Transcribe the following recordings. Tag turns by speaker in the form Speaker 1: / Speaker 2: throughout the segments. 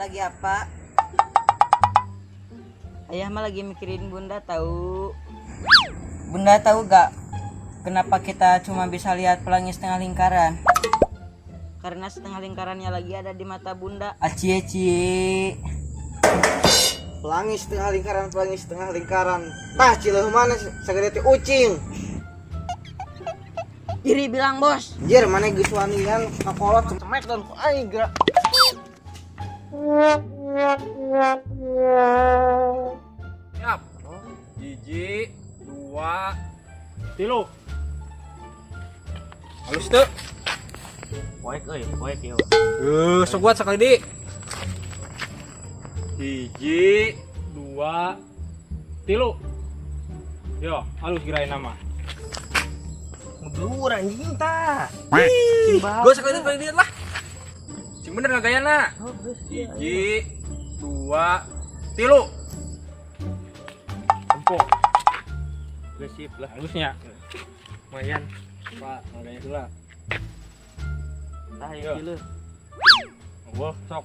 Speaker 1: Lagi apa? Ayah mah lagi mikirin Bunda tahu. Bunda tahu gak kenapa kita cuma bisa lihat pelangi setengah lingkaran? Karena setengah lingkarannya lagi ada di mata Bunda. Acie cie.
Speaker 2: Pelangi setengah lingkaran, pelangi setengah lingkaran. Tah cileuh mana sagede teh ucing.
Speaker 1: Iri bilang bos.
Speaker 2: Anjir, mana geus wanian kakolot smackdown ku aing gerak.
Speaker 3: Siap. 1, 2, 3. Halus teu.
Speaker 4: Poek euy, poek ieu.
Speaker 3: Sok buat sekali di. 1, 2, 3. Yo, halus gerain nama.
Speaker 4: Ngeblur anjing tah.
Speaker 3: Gue sekali di lah. Sing bener ngagayana. 1, 2, 3. Tempo.
Speaker 4: Geus sip lah,
Speaker 3: Halusnya.
Speaker 4: lumayan.
Speaker 3: Pak, ngagaya heula.
Speaker 4: Tah
Speaker 3: Yo.
Speaker 4: ieu tilu.
Speaker 3: Wah, sok.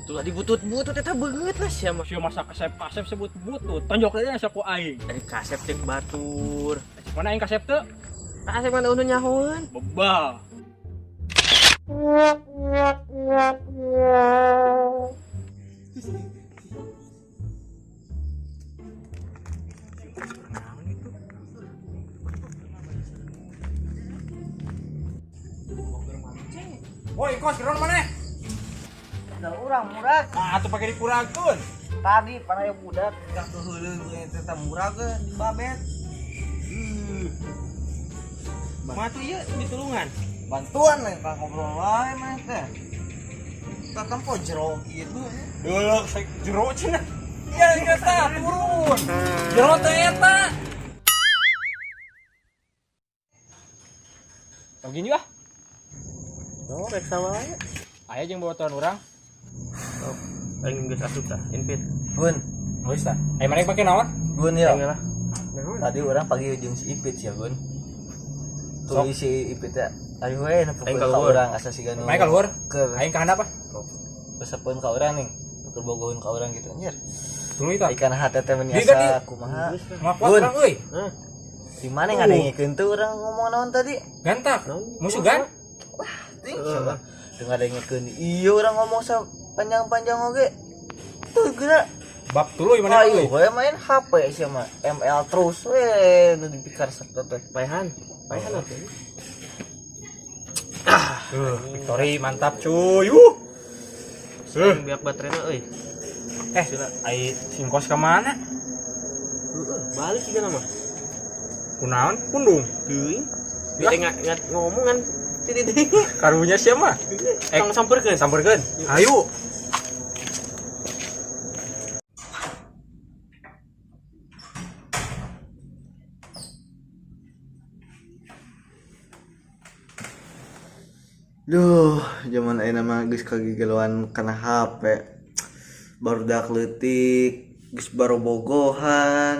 Speaker 4: Tuh tadi butut-butut eta beungeut lah sia mah.
Speaker 3: Sia masa kasep-kasep sebut butut. Tonjok deui asa ku aing.
Speaker 4: Dari kasep cek batur.
Speaker 3: Mana aing kasep teu?
Speaker 4: Tah asep mana unu nyahoeun.
Speaker 3: Bebal. Woi, kos geron mana?
Speaker 1: Udah urang murah.
Speaker 3: Ah, atuh pake dikurangkeun.
Speaker 2: Tadi para yang budak gak keheuleung eta murah ge di babet.
Speaker 4: Mah tuh ieu ditulungan.
Speaker 2: Bantuan lah kang ngobrol wae mah teh. Tah tempo jero kitu.
Speaker 3: Dulu jero cenah. Iya, eta turun. Jero teh eta. Tau gini ah.
Speaker 4: Oh, rek sawae.
Speaker 3: Aya jeung bawatuan urang.
Speaker 4: Aing geus asup tah, inpit.
Speaker 2: Gun,
Speaker 3: Geus tah. Aya maneh pake naon?
Speaker 2: Gun ya.
Speaker 4: Aing lah.
Speaker 2: Tadi orang pagi jeung si Ipit ya, Gun. Tulis si Ipit ya. Ayo we
Speaker 4: Aing
Speaker 2: nepukeun ka
Speaker 4: kaluhur.
Speaker 2: urang asa siga nu.
Speaker 3: Maneh kaluhur?
Speaker 2: Keur
Speaker 3: Aing ka handap ah.
Speaker 2: pesepeun ka urang nih. Keur bogoheun ka urang gitu anjir.
Speaker 3: Tuluy tah.
Speaker 2: Ikan hate teh meni
Speaker 3: Di,
Speaker 2: asa kumaha.
Speaker 3: Mah kuat
Speaker 2: Gun.
Speaker 3: urang euy.
Speaker 2: Di mana ngadengikeun teu urang ngomong naon tadi?
Speaker 3: Gantak. Musuh gan?
Speaker 2: Ting coba. Teu ngadengikeun. Iya urang ngomong sa panjang-panjang oge. Tuh geura.
Speaker 3: Bab tuluy maneh
Speaker 2: Ayo
Speaker 3: euy.
Speaker 2: we main HP sih mah. ML terus we nu dipikar resep teh.
Speaker 4: Paehan. Paehan atuh.
Speaker 3: Victory mantap cuy.
Speaker 4: Aing biak bateraina euy.
Speaker 3: Eh, ai singkos ka mana?
Speaker 4: Heeh, balik juga nama.
Speaker 3: Kunaon? Pundung.
Speaker 4: Teuing. Dia nggak ngomong kan. Titik.
Speaker 3: Karunya sia mah.
Speaker 4: Tong samperkeun.
Speaker 3: Samperkeun. Ayo.
Speaker 2: Duh, zaman ayeuna mah geus kagigeloan kana HP. Barudak leutik, geus barobogohan.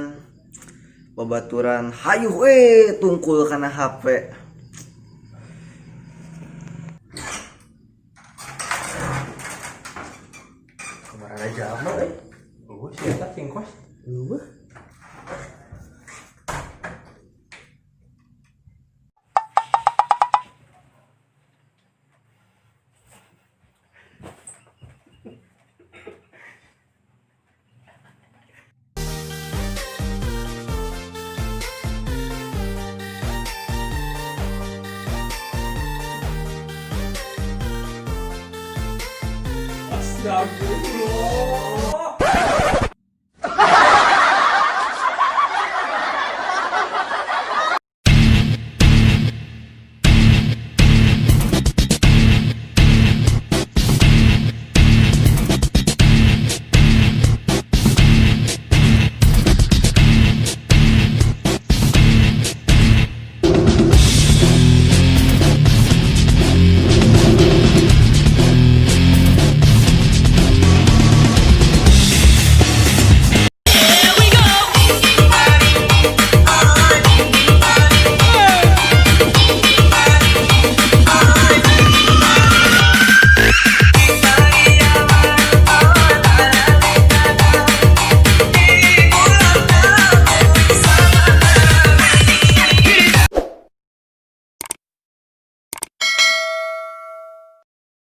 Speaker 2: Babaturan hayuh we tungkul kana HP.
Speaker 4: Kemarin aja mah euy.
Speaker 3: Eueuh sia eta singkos.
Speaker 4: Eueuh.
Speaker 3: Astagfirullah.